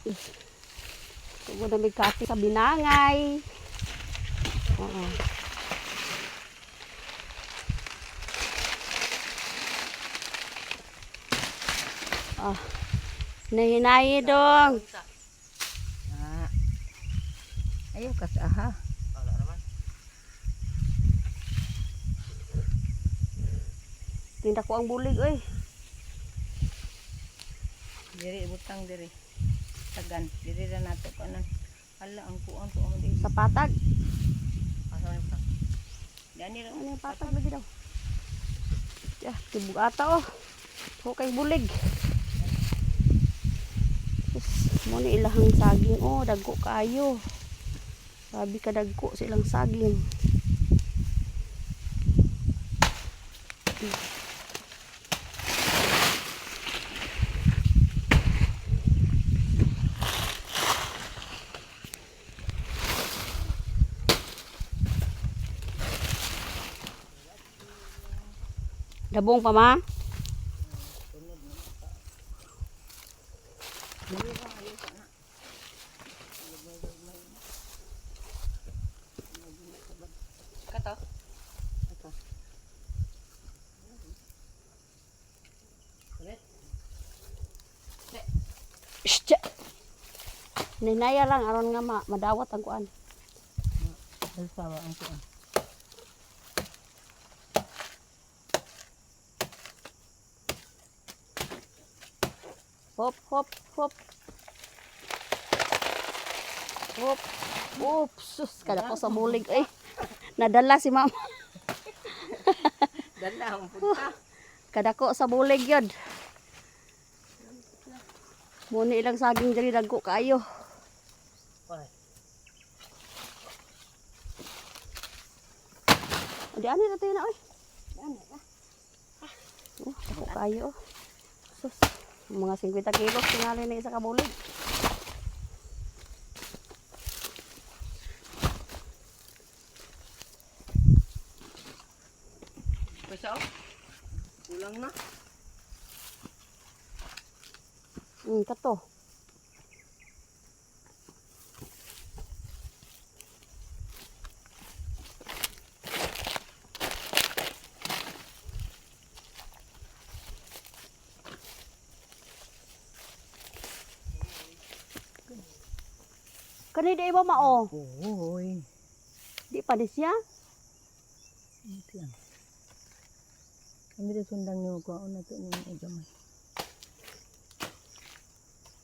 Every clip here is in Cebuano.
Tugod na may kape sa binangay. Oo. Ah. Nahinayi dong. Ah. Ayaw kas aha. Wala naman. Tinda ko ang bulig oy. Diri butang diri. Tagan diri ra nato kanon. Ala ang kuon ko ang diri. Sa patag. Asa man yung Dani ra. Ano yung patag lagi daw? Ya, tibog ata oh. Hukay bulig. Sus, mo ni ilahang saging oh, dagko kaayo. Sabi ka dagko sa ilang saging. Dabong pa ma? Kato. Ito. Ulit. Shh! Ninaya lang aron nga madawat ang kuan. Alsawa ang kuon. Hop, hop, hop. Hop. Oops, sus, kada ko sa bulig eh. Nadala si mama. Dala ang punta. Kadako sa bulig yun. Muna ilang saging diri dagko kaayo. Wala. O, di ani na tayo na oy. Oh, dako kaayo. Oh. Sus, mga 50 kilos tingali na isa ka bulig. Pwesa oh. Kulang na. Kato. Kani di ba mao? Oy. Di pa di siya. Ito lang. Kami ra sundang nimo kuon na to nimo gamay.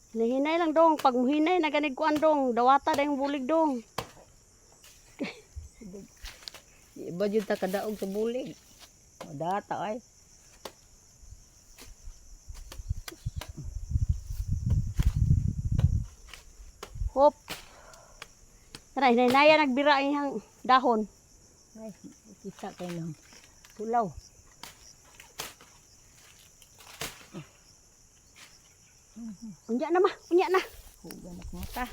Nahinay lang dong, pag muhinay na ganig kuan dong, dawata dayong bulig dong. Iba jud ta kadaog sa bulig. Data ay. Hop. Tara, hinay nagbira ang iyang dahon. Ay, kita kay nang sulaw. Unya na ma, unya na. Hugan ako mata.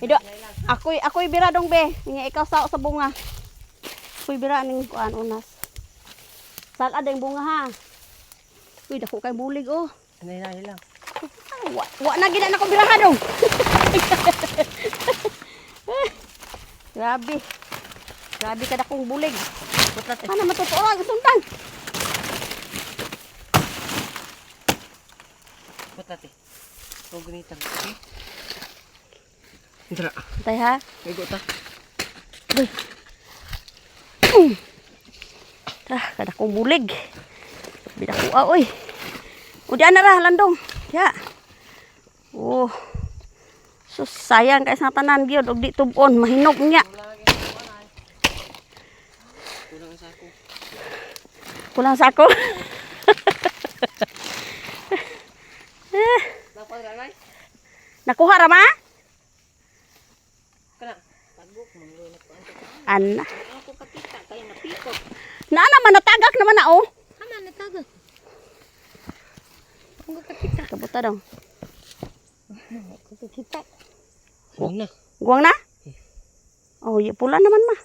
Hido, ako'y bira dong be. Nga ikaw sa bunga. Ako'y bira ning kuan unas. Salad ang bunga ha. Uy, dako kay bulig oh. Hinay lang. Ay, wa, wa na gina na ko biraha dong. Grabe. Grabe ka dakong bulig. Putla te. Ano matutuo ang sundan. Putla te. Huwag ganitang. Okay? Dra. Antay ha. Igo ta. Uy. Ah, kada kong bulig. Bida ko oy. O diyan na ra landong. Ya. Oh. Sus, sayang kay sa tanan gyud og di tubon mahinog niya. Kulang ang sako. Kulang sa ako. Dapat ra nay. Nakuha ra ma? Kana. Pagok man na kuan to. Ana. Ako kakita kay napikot. Naa naman natagak naman na oh. Ama nataga. Ako kakita. Kabuta dong. Ako kakita. Kulang na. Guwang na? Oh, ya, pula naman ma.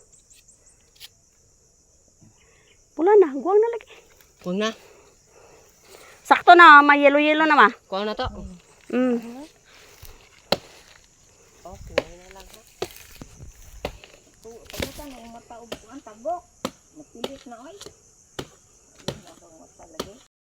Pula na, guwang na lagi. Kulang na. Sakto Sakto na, may yellow-yellow na ma. Kuha na to. Okay na lang ha. Pagkita na mata og kuan tabok. Napilit na oy. Ay, na akong mata lagi.